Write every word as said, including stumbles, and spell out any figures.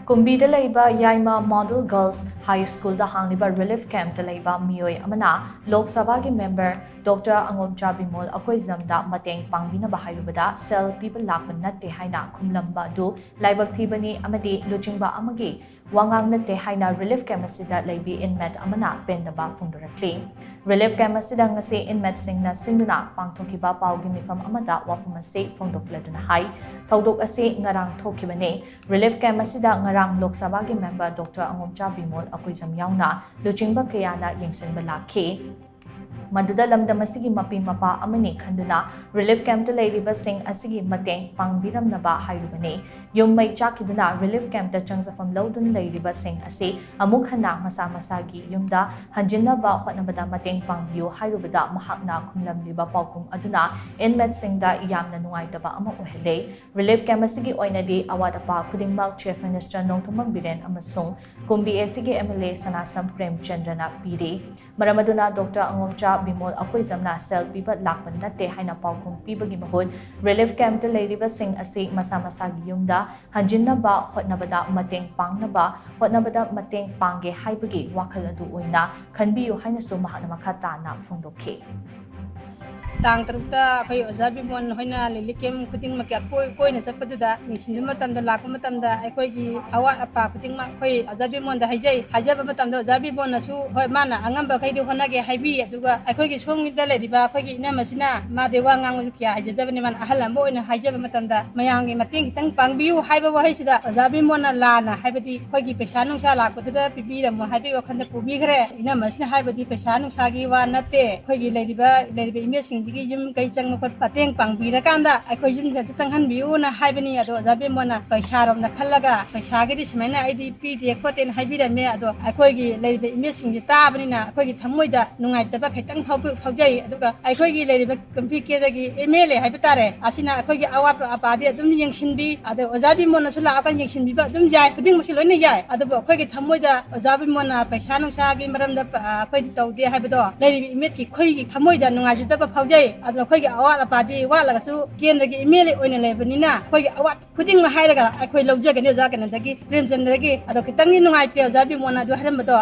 ꯀꯨꯝꯕꯤꯗ ꯂꯩꯕ ꯌꯥꯏꯃ model girls ꯍꯥꯏ ꯁ꯭ꯀꯨꯜꯗ ꯍꯥꯡꯂꯤꯕ relief ꯀꯦꯝꯞꯇ ꯂꯩꯕ ꯃꯤꯑꯣꯏ ꯑꯃꯅ ꯂꯣꯛ ꯁꯚꯥꯒꯤ ꯃꯦꯝꯕꯔ ꯗꯣꯛꯇꯔ ꯑꯉꯣꯝꯆꯥ ꯕꯤꯃꯣꯜ ꯑꯀꯣꯏꯖꯝꯗ ꯃꯇꯦꯡ ꯄꯥꯡꯕꯤꯅꯕ ꯍꯥꯏꯔꯨꯕꯗ ꯁꯦꯜ ꯄꯤꯕ ꯂꯥꯛꯄ ꯅꯠꯇꯦ ꯍꯥꯏꯅ ꯈꯨꯝꯂꯝꯕ ꯑꯗꯨ ꯂꯥꯏꯕꯛ ꯊꯤꯕꯅꯤ ꯑꯃꯗꯤ ꯂꯨꯆꯤꯡꯕ ꯑꯃꯒꯤ ꯋꯥꯉꯥꯡ ꯅꯠꯇꯦ ꯍꯥꯏꯅ ꯔꯤꯂꯤꯐ ꯀꯦꯝꯞ ꯑꯁꯤꯗ ꯂꯩꯕꯤ ꯏꯟꯃꯦꯠ ꯑꯃꯅ ꯄꯦꯟꯗꯕ ꯐꯣꯡꯗꯣꯔꯛꯂꯤ꯫ ꯔꯤꯂꯤꯐ ꯀꯦꯝꯞ ꯑꯁꯤꯗ ꯉꯁꯤ ꯏꯟꯃꯦꯠꯁꯤꯡꯅ ꯁꯤꯟꯗꯨꯅ ꯄꯥꯡꯊꯣꯛꯈꯤꯕ ꯄꯥꯎꯒꯤ ꯃꯤꯐꯝ ꯑꯃꯗ ꯋꯥꯐꯝ ꯑꯁꯤ ꯐꯣꯡꯗꯣꯛꯂꯗꯨꯅ ꯍꯥꯏ, ꯊꯧꯗꯣꯛ ꯑꯁꯤ ꯉꯔꯥꯡ ꯊꯣꯛꯈꯤꯕꯅꯤ꯫ ꯔꯤꯂꯤꯐ ꯀꯦꯝꯞ ꯑꯁꯤꯗ ꯉꯔꯥꯡ ꯂꯣꯛ ꯁꯚꯥꯒꯤ ꯃꯦꯝꯕꯔ ꯗꯣꯛꯇꯔ ꯑꯉꯣꯝꯆꯥ ꯕꯤꯃꯣꯜ ꯑꯀꯣꯏꯖꯝ ꯌꯥꯎꯅ ꯂꯨꯆꯤꯡꯕ ꯀꯌꯥꯅ ꯌꯦꯡꯁꯤꯟꯕ ꯂꯥꯛꯈꯤ꯫ ꯃꯗꯨꯗ ꯂꯝꯗꯝ ꯑꯁꯤꯒꯤ ꯃꯄꯤ ꯃꯄꯥ ꯑꯃꯅꯤ ꯈꯟꯗꯨꯅ ꯔꯤꯂꯤꯐ ꯀꯦꯝꯞꯇ ꯂꯩꯔꯤꯕꯁꯤꯡ ꯑꯁꯤꯒꯤ ꯃꯇꯦꯡ ꯄꯥꯡꯕꯤꯔꯝꯅꯕ ꯍꯥꯏꯔꯨꯕꯅꯤ꯫ ꯌꯨꯝ ꯃꯩ ꯆꯥꯛꯈꯤꯗꯨꯅ ꯔꯤꯂꯤꯐ ꯀꯦꯝꯞꯇ ꯆꯪꯖꯐꯝ ꯂꯧꯗꯨꯅ ꯂꯩꯔꯤꯕꯁꯤꯡ ꯑꯁꯤ ꯑꯃꯨꯛ ꯍꯟꯅ ꯃꯁꯥ ꯃꯁꯥꯒꯤ ꯌꯨꯝꯗ ꯍꯟꯖꯤꯟꯅꯕ ꯍꯣꯠꯅꯕꯗ ꯃꯇꯦꯡ ꯄꯥꯡꯕꯤꯌꯨ ꯍꯥꯏꯔꯨꯕꯗ ꯃꯍꯥꯛꯅ ꯈꯨꯝꯂꯝꯂꯤꯕ ꯄꯥꯎꯈꯨꯝ ꯑꯗꯨꯅ ꯏꯟꯃꯦꯠꯁꯤꯡꯗ ꯌꯥꯝꯅ ꯅꯨꯡꯉꯥꯏꯇꯕ ꯑꯃ ꯑꯣꯏꯍꯜꯂꯦ꯫ ꯔꯤꯂꯤꯐ ꯀꯦꯝꯞ ꯑꯁꯤꯒꯤ ꯑꯣꯏꯅꯗꯤ ꯑꯋꯥꯠ ꯑꯄꯥ ꯈꯨꯗꯤꯡꯃꯛ ꯆꯤꯐ ꯃꯤꯅꯤꯁꯇꯔ ꯅꯣꯡꯊꯣꯝꯕꯝ ꯕꯤꯔꯦꯟ ꯑꯃꯁꯨꯡ ꯀꯨꯝꯕꯤ ꯑꯦꯁꯤꯒꯤ ꯑꯦꯝ ꯑꯦꯜ ꯑꯦ ꯁꯅꯥꯁꯝ ꯄ꯭ꯔꯦꯝꯆꯟꯗ꯭ꯔꯅ ꯄꯤꯔꯤ꯫ ꯃꯔꯝ ꯑꯗꯨꯅ ꯗꯣꯛꯇꯔ ꯑꯉꯣꯝꯆꯥ ꯕꯤꯃꯣꯜ ꯑꯀꯣꯏꯖꯝꯅ ꯁꯦꯜ ꯄꯤꯕ ꯂꯥꯛꯄ ꯅꯠꯇꯦ ꯍꯥꯏꯅ ꯄꯥꯎꯈꯨꯝ ꯄꯤꯕꯒꯤ ꯃꯍꯨꯠ ꯔꯤꯂꯤꯐ ꯀꯦꯝꯞꯇ ꯂꯩꯔꯤꯕꯁꯤꯡ ꯑꯁꯤ ꯃꯁꯥ ꯃꯁꯥꯒꯤ ꯌꯨꯝꯗ ꯍꯟꯖꯤꯟꯅꯕ ꯍꯣꯠꯅꯕꯗ ꯃꯇꯦꯡ ꯄꯥꯡꯅꯕ ꯍꯣꯠꯅꯕꯗ ꯃꯇꯦꯡ ꯄꯥꯡꯒꯦ ꯍꯥꯏꯕꯒꯤ ꯋꯥꯈꯜ ꯑꯗꯨ ꯑꯣꯏꯅ ꯈꯟꯕꯤꯌꯨ ꯍꯥꯏꯅꯁꯨ ꯃꯍꯥꯛꯅ ꯃꯈꯥ ꯇꯥꯅ ꯐꯣꯡꯗꯣꯛꯈꯤ꯫ ꯇꯥꯡ ꯇꯔꯨꯛꯇ ꯑꯩꯈꯣꯏ ꯑꯣꯖꯥ ꯕꯤꯃꯣꯟ ꯍꯣꯏꯅ ꯂꯤꯂꯤ ꯀꯦꯝꯞ ꯈꯨꯗꯤꯡꯃꯛꯀꯤ ꯑꯀꯣꯏ ꯀꯣꯏꯅ ꯆꯠꯄꯗꯨꯗ ꯌꯦꯡꯁꯤꯟꯕ ꯃꯇꯝꯗ, ꯂꯥꯛꯄ ꯃꯇꯝꯗ ꯑꯩꯈꯣꯏꯒꯤ ꯑꯋꯥꯠ ꯑꯄꯥ ꯈꯨꯗꯤꯡꯃꯛ ꯑꯩꯈꯣꯏ ꯑꯣꯖꯥ ꯕꯤꯃꯣꯟꯗ ꯍꯥꯏꯖꯩ꯫ ꯍꯥꯏꯖꯕ ꯃꯇꯝꯗ ꯑꯣꯖꯥ ꯕꯤꯃꯣꯟꯅꯁꯨ ꯍꯣꯏ, ꯃꯥꯅ ꯑꯉꯝꯕꯈꯩꯗꯤ ꯍꯣꯠꯅꯒꯦ ꯍꯥꯏꯕꯤ꯫ ꯑꯗꯨꯒ ꯑꯩꯈꯣꯏꯒꯤ ꯁꯣꯝꯒꯤꯗ ꯂꯩꯔꯤꯕ ꯑꯩꯈꯣꯏꯒꯤ ꯏꯅꯝꯃꯁꯤꯅ ꯃꯥꯗꯤ ꯋꯥ ꯉꯥꯡꯕꯁꯨ ꯀꯌꯥ ꯍꯩꯖꯗꯕꯅꯤ꯫ ꯃꯥꯅ ꯑꯍꯜ ꯑꯃ ꯑꯣꯏꯅ ꯍꯥꯏꯖꯕ ꯃꯇꯝꯗ ꯃꯌꯥꯝꯒꯤ ꯃꯇꯦꯡ ꯈꯤꯇꯪ ꯄꯥꯡꯕꯤꯌꯨ ꯍꯥꯏꯕ ꯋꯥꯍꯩꯁꯤꯗ ꯑꯣꯖꯥ ꯕꯤꯃꯣꯟꯅ ꯂꯥꯟꯅ, ꯍꯥꯏꯕꯗꯤ ꯑꯩꯈꯣꯏꯒꯤ ꯄꯩꯁꯥ ꯅꯨꯡꯁꯥ ꯂꯥꯛꯄꯗꯨꯗ ꯄꯤꯕꯤꯔꯝꯃꯣ ꯍꯥꯏꯕꯒꯤ ꯋꯥꯈꯜꯗ ꯄꯨꯕꯤꯈ꯭ꯔꯦ꯫ ꯏꯅꯝꯃꯁꯤꯅ ꯍꯥꯏꯕꯗꯤ ꯄꯩꯁꯥ ꯅꯨꯡꯁꯥꯒꯤ ꯋꯥ ꯅꯠꯇꯦ, ꯑꯩꯈꯣꯏꯒꯤ ꯂꯩꯔꯤꯕ, ꯂꯩꯔꯤꯕ ꯏꯃꯦꯖꯁꯤꯡꯁꯤꯒꯤ ꯌꯨꯝ ꯀꯩ ꯆꯪꯕ ꯈꯣꯠꯄ ꯃꯇꯦꯡ ꯄꯥꯡꯕꯤꯔꯀꯥꯟꯗ ꯑꯩꯈꯣꯏ ꯌꯨꯝꯁꯦ ꯑꯝꯇ ꯆꯪꯍꯟꯕꯤꯌꯨꯅ ꯍꯥꯏꯕꯅꯤ꯫ ꯑꯗꯣ ꯑꯣꯖꯥ ꯕꯤꯃꯣꯟꯅ ꯄꯩꯁꯥꯔꯣꯝꯗ ꯈꯜꯂꯒ ꯄꯩꯁꯥꯒꯤꯗꯤ ꯁꯨꯃꯥꯏꯅ ꯑꯩꯗꯤ ꯄꯤꯗꯦ ꯈꯣꯠꯇꯦꯅ ꯍꯥꯏꯕꯤꯔꯝꯃꯦ꯫ ꯑꯗꯣ ꯑꯩꯈꯣꯏꯒꯤ ꯂꯩꯔꯤꯕ ꯏꯃꯦꯖꯁꯤꯡꯁꯤ ꯇꯥꯕꯅꯤꯅ ꯑꯩꯈꯣꯏꯒꯤ ꯊꯃꯣꯏꯗ ꯅꯨꯡꯉꯥꯏꯇꯕ ꯈꯤꯇꯪ ꯐꯥꯎꯕꯤ-, ꯐꯥꯎꯖꯩ꯫ ꯑꯗꯨꯒ ꯑꯩꯈꯣꯏꯒꯤ ꯂꯩꯔꯤꯕ ꯀꯨꯝꯕꯤ ꯀꯦꯗꯒꯤ ꯑꯦꯝ ꯑꯦꯜ ꯑꯦ ꯍꯥꯏꯕ ꯇꯥꯔꯦ, ꯑꯁꯤꯅ ꯑꯩꯈꯣꯏꯒꯤ ꯑꯋꯥꯠꯄ ꯑꯄꯥꯗꯤ ꯑꯗꯨꯝ ꯌꯦꯡꯁꯤꯟꯕꯤ꯫ ꯑꯗꯣ ꯑꯣꯖꯥ ꯕꯤꯃꯣꯟꯅꯁꯨ ꯂꯥꯛꯑꯒ ꯌꯦꯡꯁꯤꯟꯕꯤꯕ ꯑꯗꯨꯝ ꯌꯥꯏ, ꯈꯨꯗꯤꯡꯃꯛꯁꯤ ꯂꯣꯏꯅ ꯌꯥꯏ꯫ ꯑꯗꯨꯕꯨ ꯑꯩꯈꯣꯏꯒꯤ ꯊꯃꯣꯏꯗ ꯑꯣꯖꯥ ꯕꯤꯃꯣꯟꯅ ꯄꯩꯁꯥ ꯅꯨꯡꯁꯥꯒꯤ ꯃꯔꯝꯗ, ꯑ, ꯑꯩꯈꯣꯏꯗꯤ ꯇꯧꯗꯦ ꯍꯥꯏꯕꯗꯣ ꯂꯩꯔꯤꯕ ꯏꯃꯦꯖꯀꯤ ꯑꯩꯈꯣꯏꯒꯤ ꯊꯃꯣꯏꯗ ꯅꯨꯡꯉꯥꯏꯖꯗꯕ ꯐꯥꯎꯖꯩ꯫ ꯑꯗꯣ ꯑꯩꯈꯣꯏꯒꯤ ꯑꯋꯥꯠ ꯑꯄꯥꯗꯤ ꯋꯥꯠꯂꯒꯁꯨ ꯀꯦꯟꯗ꯭ꯔꯒꯤ ꯑꯦꯝ ꯑꯦꯜ ꯑꯦ ꯑꯣꯏꯅ ꯂꯩꯕꯅꯤꯅ ꯑꯩꯈꯣꯏꯒꯤ ꯑꯋꯥꯠ ꯈꯨꯗꯤꯡꯃꯛ ꯍꯥꯏꯔꯒ ꯑꯩꯈꯣꯏ ꯂꯧꯖꯒꯅꯤ ꯑꯣꯖꯥ ꯀꯩꯅꯣꯗꯒꯤ, ꯄ꯭ꯔꯦꯝꯆꯟꯗ꯭ꯔꯗꯒꯤ꯫ ꯑꯗꯣ ꯈꯤꯇꯪꯗꯤ ꯅꯨꯡꯉꯥꯏꯇꯦ ꯑꯣꯖꯥ ꯕꯤꯃꯣꯟꯅ ꯑꯗꯨ ꯍꯥꯏꯔꯝꯕꯗꯣ꯫